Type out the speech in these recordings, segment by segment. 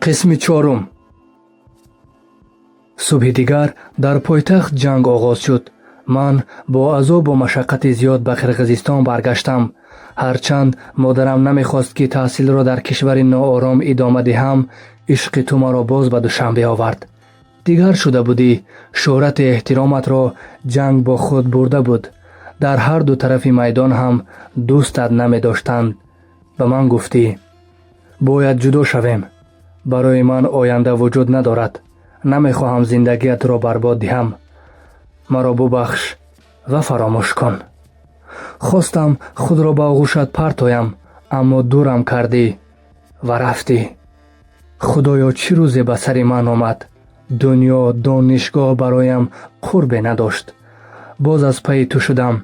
Қисми чорум. Субҳи дигар дар пойтахт ҷанг оғоз шуд. Ман бо азобу машаққати зиёд ба Қирғизистон баргаштам. Ҳарчанд модарам намехост, ки таҳсилро дар кишвари ноором идома диҳам, ишқи ту маро боз ба Душанбе овард. Дигар шуда будӣ, шӯҳрати эҳтироматро ҷанг бо худ бурда буд. Дар ҳар ду тарафи майдон ҳам дӯстат намедоштанд. Ба ман гуфтӣ: «Бояд ҷудо шавем. Барои ман оянда вуҷуд надорад. Намехоҳам зиндагиатро барбод диҳам. Маро бубахш ва фаромӯш кун». Хостам худро ба оғӯшат партоям, аммо дурам кардӣ ва рафтӣ. Худоё, чӣ рӯзе ба сари ман омад! Дунё, донишгоҳ бароям қурбе надошт. Боз аз пайи ту шудам,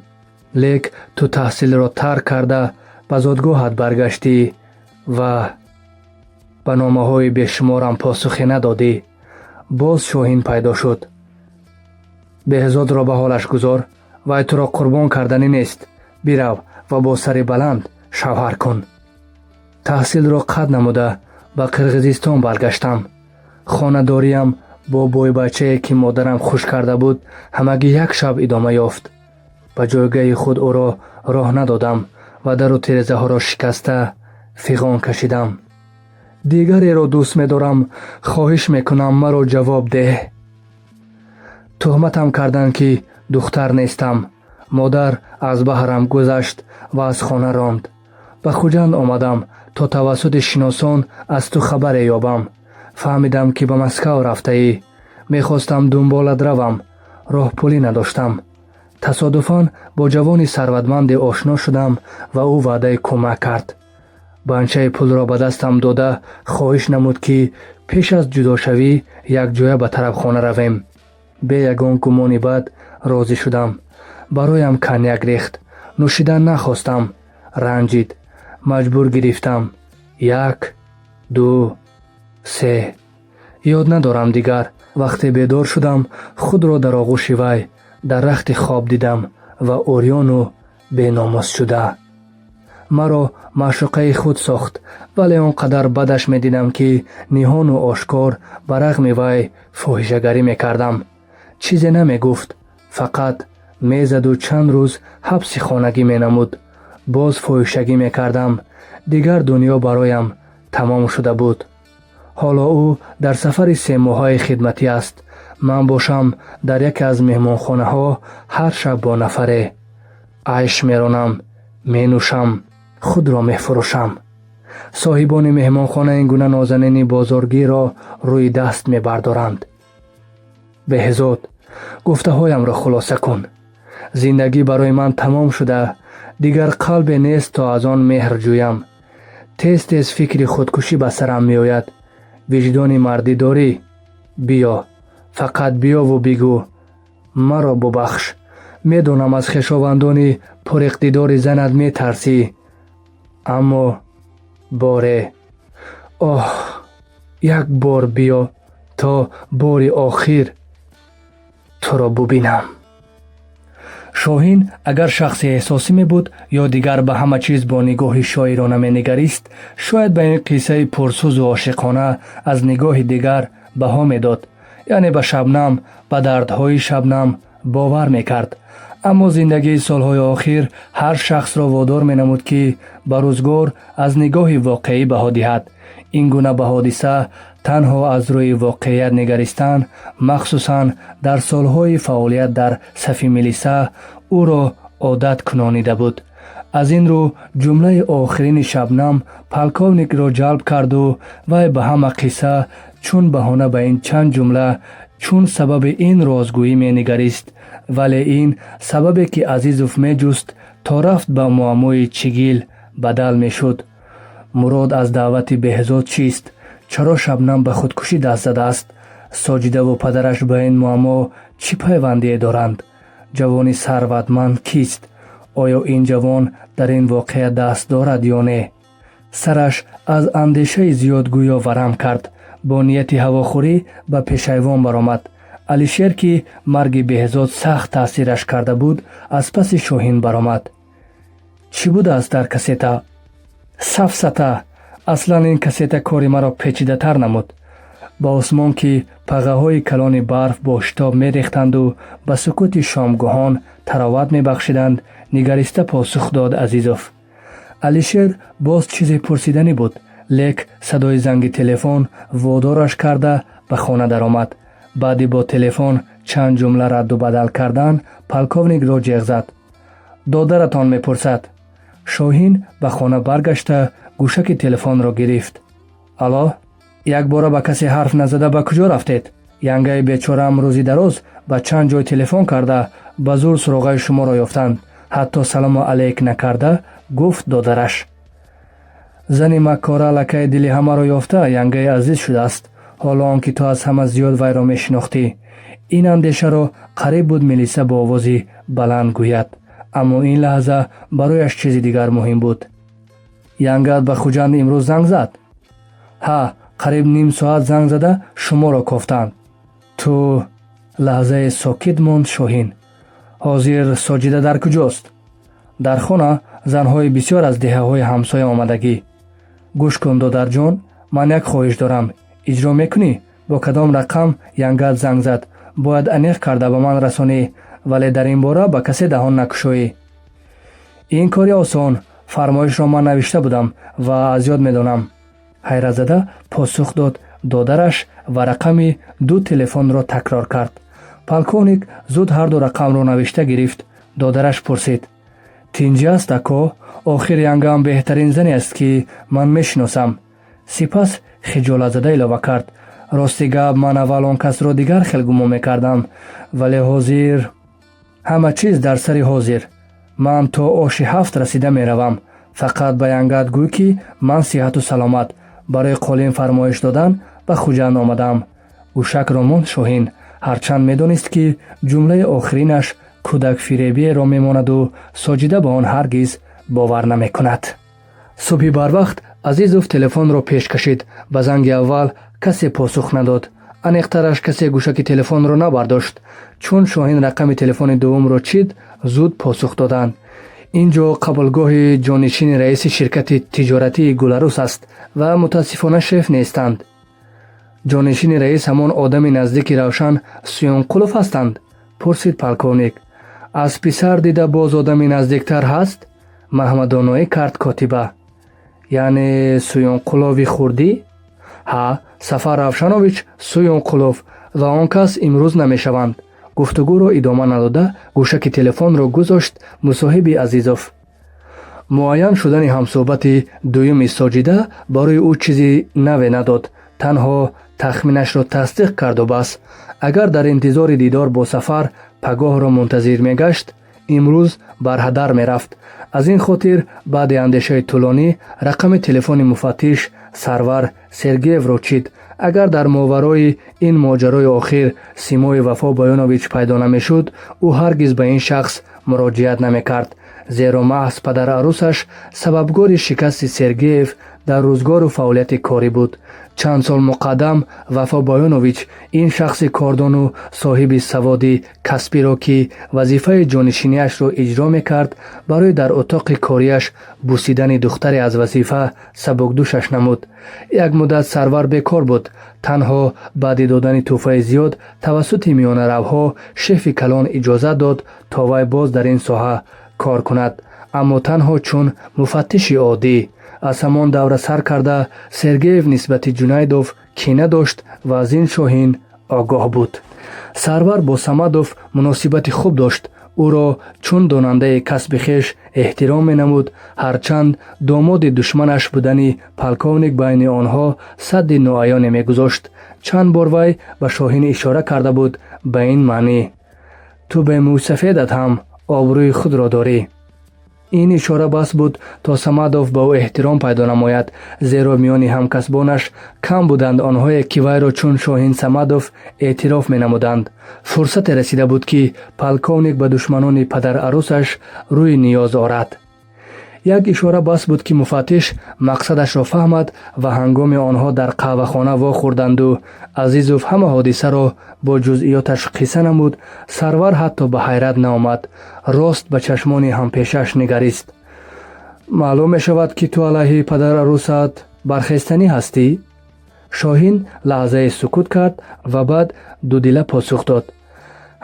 лек ту таҳсилро тарк карда, ба зодгоҳат баргаштӣ ва ба номаҳои бешуморам посухе надодӣ. Боз Шоҳин пайдо шуд. «Беҳзодро ба ҳолаш гузор, вай туро қурбон карданӣ нест. Бирав ва бо сари баланд шавҳар кун». Таҳсилро қатъ намуда, ба Қирғизистон баргаштам. Хонадориям бо бойбачае, ки модарам хуш карда буд, ҳамагӣ як шаб идома ёфт. Ба ҷойгаҳи худ ӯро роҳ надодам ва дару тирезаҳоро шикаста, фиғон кашидам. Дигареро дӯст медорам. Хоҳиш мекунам, маро ҷавоб деҳ. Тӯҳматам карданд, ки духтар нестам. Модар аз баҳрам гузашт ва аз хона ронд. Ба Хуҷанд омадам, то тавассути шиносон аз ту хабаре ёбам. Фаҳмидам, ки ба Москав рафтаӣ. Мехостам дунболат равам, роҳпулӣ надоштам. Тасодуфан бо ҷавони сарватманде ошно шудам ва ӯ ваъдаи кӯмак кард. Банчаи пулро ба дастам дода, хоҳиш намуд, ки пеш аз ҷудошавӣ якҷоя ба тарабхона равем. Бе ягон гумони бад розӣ шудам. Бароям коньяк рехт. Нӯшидан нахостам. Ранҷид. Маҷбур гирифтам. Як, ду, се, ёд надорам дигар. Вақте бедор шудам, худро дар оғӯши вай дар рахти хоб дидам ва урёну беномус шуда. Маро маъшуқаи худ сохт, вале он қадар бадаш медидам, ки ниҳону ошкор ба рағми вай фоҳишагарӣ мекардам. Чизе намегуфт, фақат мезаду чанд рӯз ҳабси хонагӣ менамуд. Боз фоҳишагӣ мекардам. Дигар дунё бароям тамом шуда буд. Ҳоло ӯ дар сафари семоҳаи хидматӣ аст. Ман бошам дар яке аз меҳмонхонаҳо ҳар шаб бо нафаре айш меронам, менӯшам, худро мефурӯшам. Соҳибони меҳмонхона ин гуна нозанини бозоргиро рӯи даст мебардоранд. Беҳзод, гуфтаҳоямро хулоса кун. Зиндагӣ барои ман тамом шуда, дигар қалбе нест, то аз он меҳр ҷӯям. Тез тез фикри худкушӣ ба сарам меояд. Виҷдони мардӣ дорӣ, биё, фақат биёву бигӯ: «Маро бубахш». Медонам, аз хешовандони пуриқтидори занат метарсӣ, аммо боре, оҳ, як бор биё, то бори охир туро бубинам. Шоҳин агар шахси эҳсосӣ мебуд ё дигар ба ҳама чиз бо нигоҳи шоирона менигарист, шояд ба ин қиссаи пурсӯзу ошиқона аз нигоҳи дигар баҳо медод, яъне ба Шабнам, ба дардҳои Шабнам бовар мекард. Аммо зиндагии солҳои охир ҳар шахсро водор менамуд, ки ба рӯзгор аз нигоҳи воқеӣ баҳо диҳад. Ин гуна ба ҳодиса танҳо аз рӯи воқеият нигаристан, махсусан дар солҳои фаъолият дар сафи милиса, ӯро одат кунонида буд. Аз ин рӯ ҷумлаи охирини Шабнам полковникро ҷалб карду вай ба ҳама қисса чун баҳона ба ин чанд ҷумла, чун сабаби ин розгӯӣ менигарист. Вале ин сабабе, ки Азизов меҷуст, то рафт ба муаммои чигил бадал мешуд. Мурод аз даъвати Беҳзод чист? Чаро Шабнам ба худкушӣ даст задааст? Соҷидаву падараш ба ин муаммо чӣ пайвандие доранд? Ҷавони сарватманд кист? Оё ин ҷавон дар ин воқеа даст дорад ё не? Сараш аз андешаи зиёд гӯё варам кард. Бо нияти ҳавохӯрӣ ба пешайвон баромад. Алишер, ки марги Беҳзод сахт таъсираш карда буд, аз паси Шоҳин баромад. Чӣ будааст дар кассета? Сафсата. Аслан ин кассета кори маро печидатар намуд. Ба осмон, ки пағаҳои калони барф бо шитоб мерехтанду ба сукути шомгоҳон тароват мебахшиданд, нигариста посух дод Азизов. Алишер боз чизе пурсиданӣ буд, лек садои занги телефон водораш карда ба хона даромад. Баъди бо телефон чанд ҷумла радду бадал кардан, полковникро ҷеғ зад: «Додаратон мепурсад». Шоҳин ба хона баргашта, гӯшаки телефонро гирифт. «Алло, якбора ба касе ҳарф назада ба куҷо рафтед? Янгаи бечораам рӯзи дароз ба чанд ҷой телефон карда, ба зур суроғаи шуморо ёфтанд», ҳатто салому алейк накарда гуфт додараш. «Зани маккора аллакай дили ҳамаро ёфта, янгаи азиз шудааст, ҳоло он ки ту аз ҳама зиёд вайро мешинохтӣ». Ин андешаро қариб буд милиса бо овози баланд гӯяд, аммо ин лаҳза барояш чизи дигар муҳим буд. «Янгаат ба Хуҷанд имрӯз занг зад?» «Ҳа, қариб ним соат занг зада, шуморо кофтанд». «Ту...» Лаҳзае сокит монд Шоҳин. «Ҳозир Соҷида дар куҷост?» «Дар хона, занҳои бисёр аз деҳаҳои ҳамсоя омадагӣ». «Гӯш кун, додарҷон, ман як хоҳиш дорам, иҷро мекунӣ? Бо кадом рақам янгаат занг зад, бояд аниқ карда ба ман расонӣ, вале дар ин бора ба касе даҳон накушоӣ». «Ин кори осон, фармоишро ман навишта будам ва аз ёд медонам», ҳайратзада посух дод додараш ва рақами ду телефонро такрор кард. Полковник зуд ҳарду рақамро навишта гирифт. Додараш пурсид: «Тинҷӣ аст, ако? Охир янгаам беҳтарин зане аст, ки ман мешиносам». Сипас хиҷолатзада илова кард: «Рости гап, ман аввал он касро дигар хел гумон мекардам, вале ҳозир ҳама чиз дар сари ҳозир. Ман то оши ҳафт расида меравам. Фақат ба янгаат гӯй, ки ман сиҳату саломат барои қолин фармоиш додан ба Хуҷанд омадам». Гӯшакро монд Шоҳин, ҳарчанд медонист, ки ҷумлаи охиринаш кӯдакфиребиеро мемонаду Соҷида ба он ҳаргиз бовар намекунад. Субҳи барвақт Азизов телефонро пеш кашид. Ба занги аввал касе посух надод, аниқтараш, касе гӯшаки телефонро набардошт. Чун Шоҳин рақами телефони дуввумро чид, зуд посух доданд: «Ин ҷо қабулгоҳи ҷонишини раиси ширкати тиҷоратии Гуларус аст ва мутаассифона шеф нестанд». «Ҷонишини раис ҳамон одами наздики Равшан Суюнқулов ҳастанд?» пурсид полковник. «Аз писар дида боз одами наздиктар ҳаст?» маҳмадоноӣ кард котиба. «Яъне Суюнқулови хурдӣ?» «Ҳа, Сафар Равшанович Суюнқулов, ва он кас имрӯз намешаванд». Гуфтугӯро идома надода, гӯшаки телефонро гузошт мусоҳиби Азизов. Муайян шудани ҳамсӯҳбати дуюми Соҷида барои ӯ чизи наве надод, танҳо тахминашро тасдиқ карду бас. Агар дар интизори дидор бо Сафар пагоҳро мунтазир мегашт, имрӯз барҳадар мерафт. Аз ин хотир баъди андешаи тӯлонӣ рақами телефони муфаттиш Сарвар Сергеевро чид. Агар дар моварои ин моҷарои охир симои Вафо Баёнович пайдо намешуд, ӯ ҳаргиз ба ин шахс муроҷиат намекард, зеро маҳз падарарӯсаш сабабгори шикасти Сергеев дар рӯзгору фаъолияти корӣ буд. Чанд сол муқаддам Вафо Баёнович ин шахси кордону соҳиби саводи касбиро, ки вазифаи ҷонишиниашро иҷро мекард, барои дар утоқи кориаш бусидани духтаре аз вазифа сабукдӯшаш намуд. Як муддат Сарвар бекор буд. Танҳо баъди додани тӯҳфаи зиёд тавассути миёнаравҳо шефи калон иҷозат дод, то вай боз дар ин соҳа кор кунад, аммо танҳо чун муфаттиши оддӣ. Аз ҳамон давра сар карда Сергеев нисбати Ҷунайдов кина дошт ва аз ин Шоҳин огоҳ буд. Сарвар бо Самадов муносибати хуб дошт, ӯро чун донандаи касби хеш эҳтиром менамуд, ҳарчанд домоди душманаш будани полковник байни онҳо садди ноаёне мегузошт. Чанд бор вай ба Шоҳин ишора карда буд ба ин маънӣ: «Ту бе мӯйсафедат ҳам обрӯи худро дорӣ». Ин ишора бас буд, то Самадов ба ӯ эҳтиром пайдо намояд, зеро миёни ҳамкасбонаш кам буданд онҳое, ки вайро чун Шоҳин Самадов эътироф менамуданд. Фурсате расида буд, ки полковник ба душманони падарарӯсаш рӯи ниёз орад. Як ишора бас буд, ки муфаттиш мақсадашро фаҳмад, ва ҳангоми онҳо дар қаҳвахона вохӯрданду Азизов ҳама ҳодисаро бо ҷузъиёташ қисса намуд, Сарвар ҳатто ба ҳайрат наомад, рост ба чашмони ҳампешааш нигарист. «Маълум мешавад, ки ту алайҳи падарарӯсат Бархестанӣ ҳастӣ? Шоҳин лаҳзае сукут кард ва баъд дудила посух дод: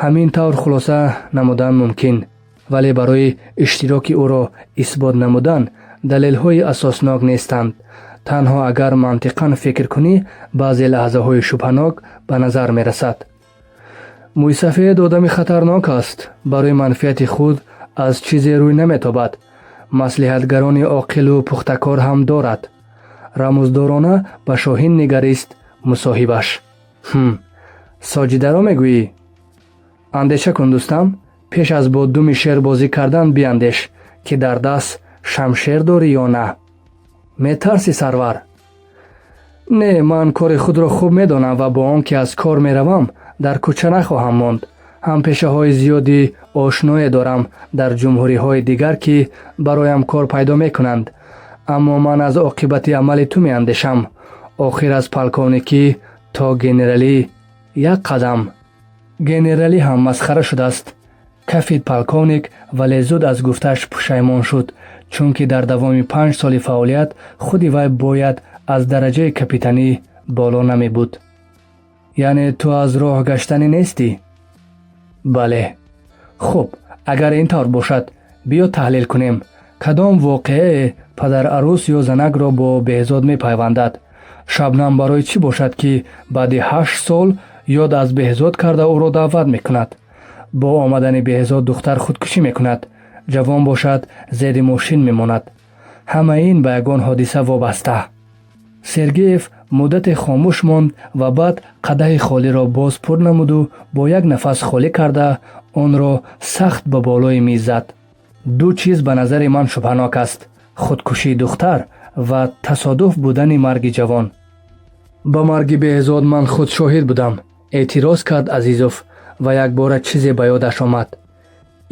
Ҳамин тавр хулоса намудан мумкин, вале барои иштироки ӯро исбот намудан далелҳои асоснок нестанд. Танҳо агар мантиқан фикр кунӣ, баъзе лаҳзаҳои шубҳанок ба назар мерасад. Мӯйсафед одами хатарнок аст, барои манфиати худ аз чизе рӯй наметобад. Маслиҳатгарони оқилу пухтакор ҳам дорад. Рамуздорона ба Шоҳин нигарист мусоҳибаш. Ҳм, Соҷидаро мегӯӣ? Андеша кун, дӯстам. Пеш аз бо думи шер бозӣ кардан биандеш, ки дар даст шамшер дорӣ ё на. Метарсӣ, Сарвар? Не, ман кори худро хуб медонам ва бо он ки аз кор меравам, дар кӯча нахоҳам монд. Ҳампешаҳои зиёди ошное дорам дар ҷумҳуриҳои дигар, ки бароям кор пайдо мекунанд. Аммо ман аз оқибати амали ту меандешам. Охир аз полковникӣ то генералӣ як қадам. Генералӣ ҳам масхара шудааст, кафид полковник, вале зуд аз гуфтааш пушаймон шуд, чунки дар давоми 5 соли фаъолият худи вай бояд аз дараҷаи капитанӣ боло намебуд. Яъне ту аз роҳ гаштанӣ нестӣ? Бале. Хуб, агар ин тавр бошад, биё таҳлил кунем, кадом воқеае падарарӯс ё занакро бо Беҳзод мепайвандад. Шабнам барои чӣ бошад, ки баъди 8 сол ёд аз Беҳзод карда, ӯро даъват мекунад? Бо омадани Беҳзод духтар худкушӣ мекунад, ҷавон бошад, зери мошин мемонад. Ҳамаи ин ба ягон ҳодиса вобаста. Сергеев муддате хомӯш монд ва баъд қадаҳи холиро боз пур намуду бо як нафас холӣ карда, онро сахт ба болои миз зад. Ду чиз ба назари ман шубҳанок аст: худкушии духтар ва тасодуф будани марги ҷавон. Ба марги Беҳзод ман худ шоҳид будам, эътироз кард Азизов ва якбора чизе ба ёдаш омад.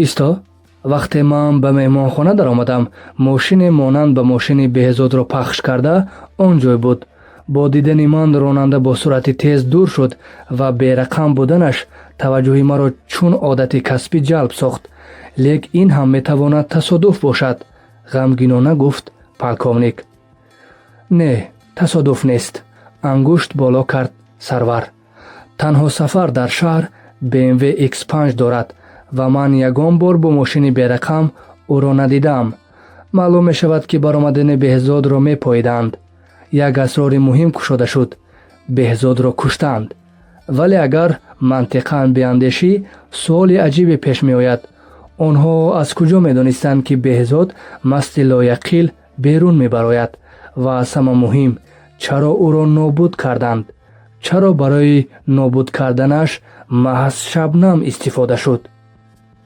Исто, вақте ман ба меҳмонхона даромадам, мошине монанд ба мошини Беҳзодро пахш карда он ҷой буд. Бо дидани ман ронанда бо суръати тез дур шуд ва берақам буданаш таваҷҷӯҳи маро чун одати касбӣ ҷалб сохт. Лек ин ҳам метавонад тасодуф бошад, ғамгинона гуфт полковник. Не, тасодуф нест, ангушт боло кард Сарвар. Танҳо Сафар дар шаҳр BMW X5 дорад ва ман ягон бор бо мошини берақам ӯро надидаам. Маълум мешавад, ки баромадани Беҳзодро мепоиданд. Як асрори муҳим кушода шуд: Беҳзодро куштанд. Вале агар мантиқан биандешӣ, суоли аҷибе пеш меояд: онҳо аз куҷо медонистанд, ки Беҳзод масти лояқил берун мебарояд? Ва аз ҳама муҳим, чаро ӯро нобуд карданд? Чаро барои нобуд карданаш маҳз Шабнам истифода шуд?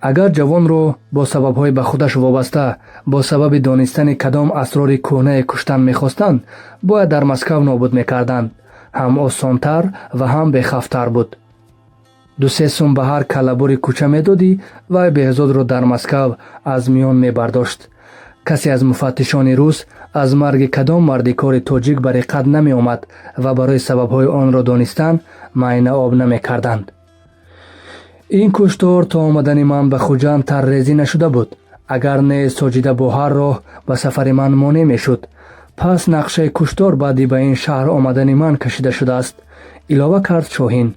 Агар ҷавонро бо сабабҳои ба худаш вобаста, бо сабаби донистани кадом асрори кӯҳнае куштан мехостанд, бояд дар Москав нобуд мекарданд. Ҳам осонтар ва ҳам бехавфтар буд. Ду-се сум ба ҳар каллабури кӯча медодӣ, вай Беҳзодро дар Москав аз миён мебардошт. Касе аз муфаттишони рус аз марги кадом мардикори тоҷик ба диққат намеомад ва барои сабабҳои онро донистан майна об намекарданд. Ин куштор то омадани ман ба Хуҷанд таррезӣ нашуда буд. Агар не, Соҷида бо ҳар роҳ ба сафари ман монеъ мешуд. Пас нақшаи куштор баъди ба ин шаҳр омадани ман кашида шудааст, илова кард Шоҳин.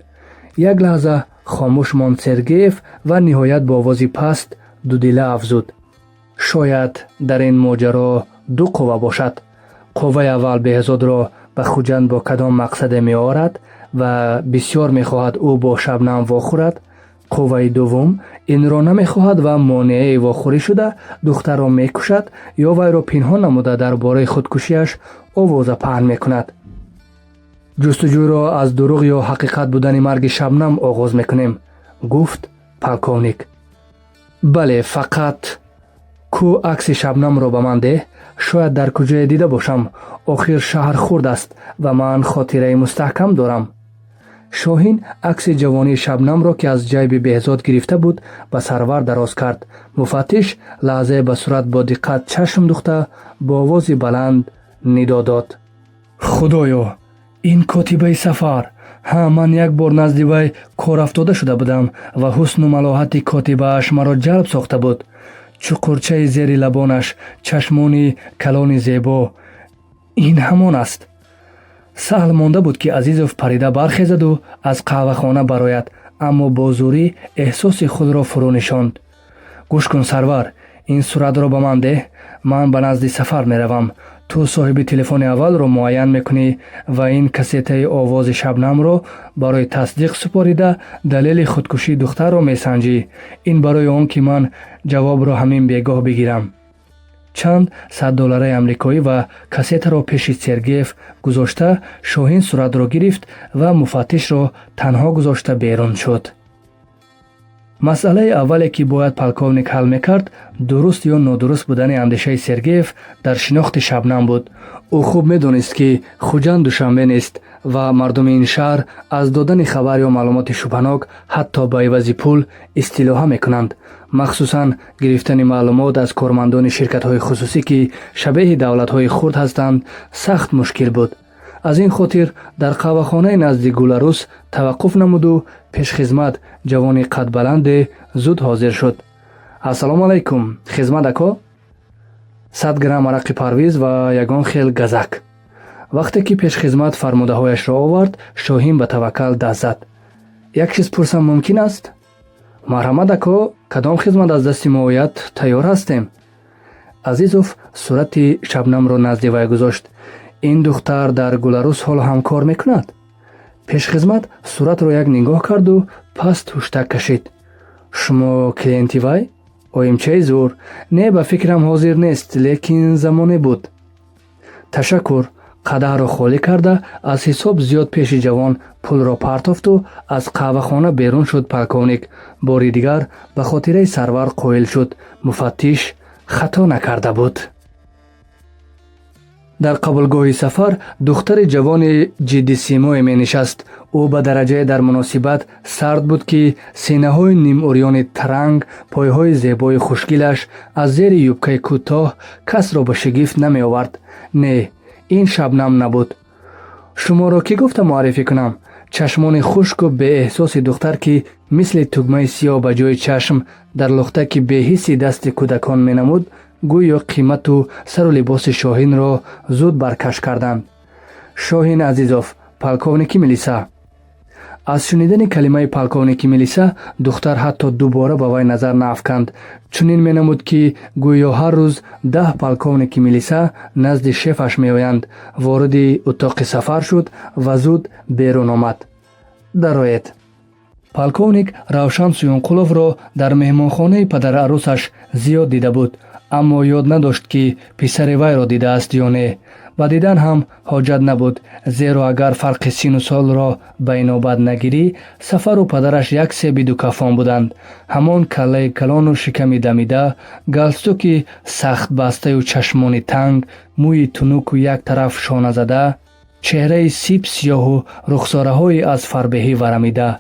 Як лаҳза хомӯш монд Сергеев ва ниҳоят бо овози паст дудила афзуд: Шояд дар ин моҷаро ду қувва бошад. Қувваи аввал Беҳзодро ба Хуҷанд бо кадом мақсаде меорад ва бисёр мехоҳад ӯ бо Шабнам вохӯрад. Қувваи дуввум инро намехоҳад ва монеаи вохӯрӣ шуда, духтарро мекушад ё вайро пинҳон намуда, дар бораи худкушиаш овоза паҳн мекунад. Ҷустуҷӯйро аз дурӯғ ё ҳақиқат будани марги Шабнам оғоз мекунем, гуфт полковник. Бале, фақат ку акси Шабнамро ба ман деҳ, шояд дар куҷое дида бошам. Охир шаҳр хурд аст ва ман хотираи мустаҳкам дорам. Шоҳин акси ҷавонии Шабнамро, ки аз ҷайби Беҳзод гирифта буд, ба Сарвар дароз кард. Муфаттиш лаҳзае ба сурат бо диққат чашм духта, бо овози баланд нидо дод: Худоё, ин котибаи Сафар! Ҳа, ман як бор назди вай корафтода шуда будам ва ҳусну малоҳати котибааш маро ҷалб сохта буд. Чуқурчаи зери лабонаш, чашмони калони зебо. Ин ҳамон аст. Саҳл монда буд, ки Азизов парида бархезаду аз қаҳвахона барояд, аммо бо зӯрӣ эҳсоси худро фурӯ нишонд. Гӯш кун, Сарвар, ин суратро ба ман деҳ. Ман ба назди Сафар меравам. Ту соҳиби телефони аввалро муайян мекунӣ ва ин кассетаи овози Шабнамро барои тасдиқ супорида, далели худкушии духтарро месанҷӣ. Ин барои он ки ман ҷавобро ҳамин бегоҳ бигирам. Чанд сад доллараи амрикоӣ ва кассетаро пеши Сергеев гузошта, Шоҳин суратро гирифт ва муфаттишро танҳо гузошта берун шуд. Масъалаи аввале, ки бояд полковник ҳал мекард, дуруст ё нодуруст будани андешаи Сергеев дар шинохти Шабнам буд. Ӯ хуб медонист, ки Хуҷанд Душанбе нест ва мардуми ин шаҳр аз додани хабар ё маълумоти шубҳанок ҳатто ба ивази пул истилоҳа мекунанд. Махсусан гирифтани маълумот аз кормандони ширкатҳои хусусӣ, ки шабеҳи давлатҳои хурд ҳастанд, сахт мушкил буд. Аз ин хотир дар қаҳвахонаи назди Гуларус таваққуф намуду пешхизмат, ҷавони қадбаланде, зуд ҳозир шуд. Ассалому алайкум, хизмат, ако? 100 грамм арақи Парвиз ва ягон хел газак. Вақте ки пешхизмат фармудаҳояшро овард, Шоҳин ба таваккал даст зад. Як чиз пурсам мумкин аст? Марҳамат, ако, кадом хизмат аз дасти мо ояд, тайёр ҳастем. Азизов сурати Шабнамро назди вай гузошт. Ин духтар дар Гуларус ҳоло ҳам кор мекунад? Пешхизмат суратро як нигоҳ карду пас ҳуштак кашид. Шумо клиенти вай? Оимчаи зур. Не, ба фикрам, ҳозир нест, лекин замоне буд. Ташаккур. Қадаҳро холӣ карда, аз ҳисоб зиёд пеши ҷавон пулро партофту аз қаҳвахона берун шуд. Полковник бори дигар ба хотираи Сарвар қоил шуд: муфаттиш хато накарда буд. Дар қабулгоҳи Сафар духтари ҷавони ҷиддисимое менишаст. Ӯ ба дараҷае дар муносибат сард буд, ки синаҳои нимурёни таранг, пойҳои зебои хушгилаш аз зери юбкаи кӯтоҳ касро ба шигифт намеовард. Не, ин Шабнам набуд. Шуморо кӣ гуфта муаррифӣ кунам? Чашмони хушку беэҳсоси духтар, ки мисли тугмаи сиёҳ ба ҷои чашм дар лухтаки беҳисси дасти кӯдакон менамуд, гӯё қимату сару либоси Шоҳинро зуд баркаш карданд. Шоҳин Азизов, полковники милиса. Аз шунидани калимаи полковники милиса духтар ҳатто дубора ба вай назар наафканд. Чунин менамуд, ки гӯё ҳар рӯз 10 полковники милиса назди шефаш меоянд. Вориди утоқи Сафар шуд ва зуд берун омад. Дароед. Полковник Равшан Суюнқуловро дар меҳмонхонаи падарарӯсаш зиёд дида буд, аммо ёд надошт, ки писари вайро дидааст ё не. Ба дидан ҳам ҳоҷат набуд, зеро агар фарқи сину солро ба инобат нагирӣ, Сафару падараш як себи дукафон буданд. Ҳамон каллаи калону шиками дамида, галстуки сахтбастаю чашмони танг, мӯи тунуку як тараф шоназада, чеҳраи сип сиёҳу рухсораҳои аз фарбеҳӣ варамида.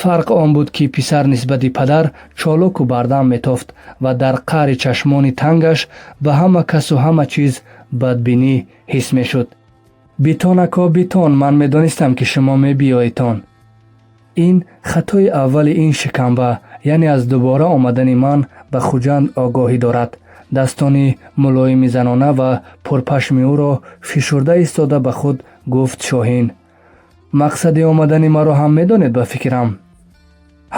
Фарқ он буд, ки писар нисбати падар чолоку бардам метофт ва дар қаъри чашмони тангаш ба ҳама касу ҳама чиз бадбинӣ ҳис мешуд. Битон, ако, битон, ман медонистам, ки шумо мебиёедтон. Ин хатои аввали ин шикамба, яъне аз дубора омадани ман ба Хуҷанд огоҳӣ дорад. Дастони мулоими занона ва пурпашми ӯро фишурда истода, ба худ гуфт Шоҳин: мақсади омадани маро ҳам медонед, ба фикрам.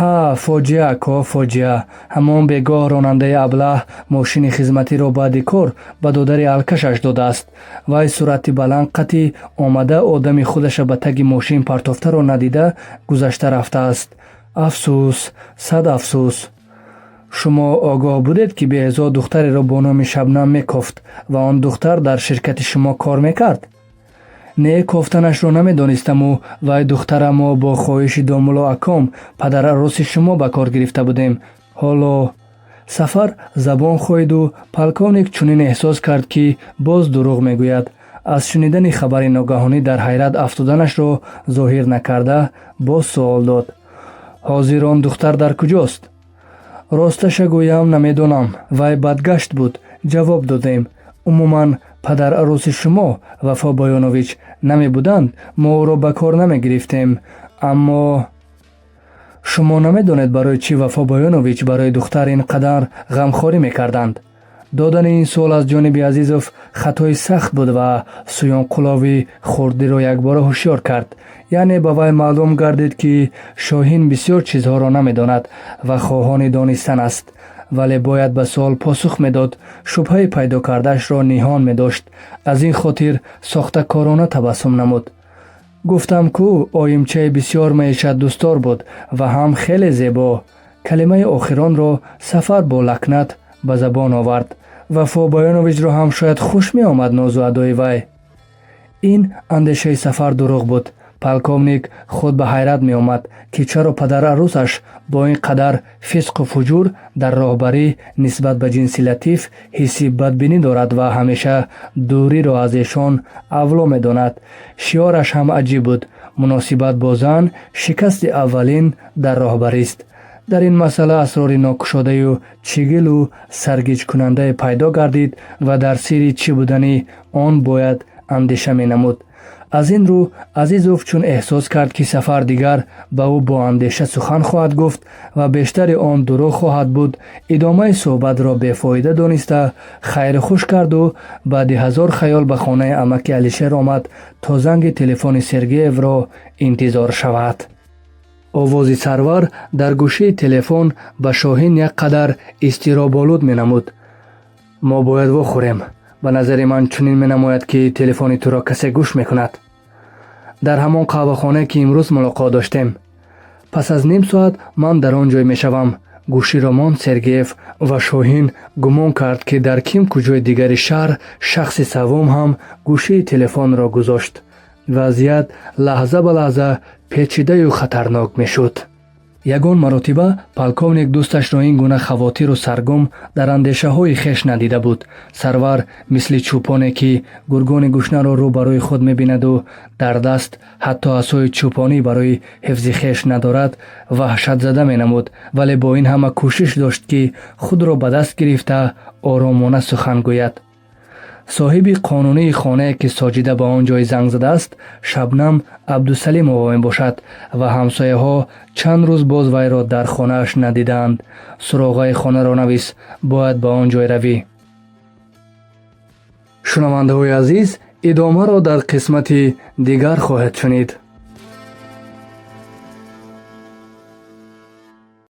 Ҳа, фоҷиа, ако, фоҷиа. Ҳамон бегоҳ ронандаи аблаҳ мошини хизматиро баъди кор ба додари алкашаш додааст. Вай суръати баланд қатӣ омада, одами худаша ба таги мошин партофтаро надида гузашта рафтааст. Афсӯс, сад афсӯс. Шумо огоҳ будед, ки Беҳзод духтареро бо номи Шабнам мекофт ва он духтар дар ширкати шумо кор мекард? Не, кофтанашро намедонистаму вай духтара мо бо хоҳиши домулло аком, падарарӯси шумо, ба кор гирифта будем. Ҳоло Сафар забон хоиду полковник чунин эҳсос кард, ки боз дурӯғ мегӯяд. Аз шунидани хабари ногаҳонӣ дар ҳайрат афтоданашро зоҳир накарда, боз суол дод: ҳозир он духтар дар куҷост? Росташа гӯям, намедонам. Вай бадгашт буд, ҷавоб додем. Умуман, падарарӯси шумо, Вафо Боёнович, намебуданд, мо ӯро ба кор намегирифтем. Аммо шумо намедонед, барои чӣ Вафо Боёнович барои духтар ин қадар ғамхорӣ мекарданд? Додани ин суол аз ҷониби Азизов хатои сахт буд ва Суёнқулови хурдиро якбора ҳушёр кард. Яъне ба вай маълум гардид, ки Шоҳин бисёр чизҳоро намедонад ва хоҳони донистан аст, вале бояд ба суол посух медод, шубҳаи пайдо кардаашро ниҳон медошт. Аз ин хотир сохтакорона табассум намуд. Гуфтам ку, оимчаи бисёр маишатдӯстдор буд ва ҳам хеле зебо. Калимаи охиронро Сафар бо лакнат ба забон овард. Вафо Баёновичро ҳам шояд хуш меомад нозу адои вай. Ин андешаи Сафар дурӯғ буд. Полковник худ ба ҳайрат меомад, ки чаро падарарӯсаш бо ин қадар фисқу фуҷур дар роҳбарӣ нисбат ба ҷинси латиф ҳисси бадбинӣ дорад ва ҳамеша дуриро аз эшон авло медонад. Шиораш ҳам аҷиб буд: «Муносибат бо зан шикасти аввалин дар роҳбарист». Дар ин масъала асрори нокушодаю чигилу саргиҷкунандае пайдо гардид ва дар сирри чӣ будани он бояд андеша менамуд. Аз ин рӯ Азизов чун эҳсос кард, ки Сафар дигар ба ӯ бо андеша сухан хоҳад гуфт ва бештари он дурӯғ хоҳад буд, идомаи суҳбатро бефоида дониста, хайру хуш карду баъди ҳазор хаёл ба хонаи амаки Алишер омад, то занги телефони Сергеевро интизор шавад. Овози Сарвар дар гӯшии телефон ба Шоҳин як қадар изтироболуд менамуд. «Мо бояд вохӯрем. Ба назари ман чунин менамояд, ки телефони туро касе гӯш мекунад. Дар ҳамон қаҳвахонае, ки имрӯз мулоқот доштем. Пас аз ним соат ман дар он ҷой мешавам». Гӯширо монд Сергеев ва Шоҳин гумон кард, ки дар ким куҷои дигари шаҳр шахси саввум ҳам гӯшии телефонро гузошт. Вазъият лаҳза ба лаҳза печидаю хатарнок мешуд. Ягон маротиба полковник дӯсташро ин гуна хавотиру саргум дар андешаҳои хеш надида буд. Сарвар мисли чӯпоне, ки гургони гушнаро рӯ ба рӯи худ мебинаду дар даст ҳатто асои чӯпонӣ барои ҳифзи хеш надорад, ваҳшатзада менамуд, вале бо ин ҳама кӯшиш дошт, ки худро ба даст гирифта, оромона сухан гӯяд. Соҳиби қонунии хонае, ки Соҷида ба он ҷой занг задааст, Шабнам Абдусалимова мебошад ва ҳамсояҳо чанд рӯз боз вайро дар хонааш надидаанд. Суроғаи хонаро навис, бояд ба он ҷой равӣ. Шунавандаҳои азиз, идомаро дар қисмати дигар хоҳед шунид.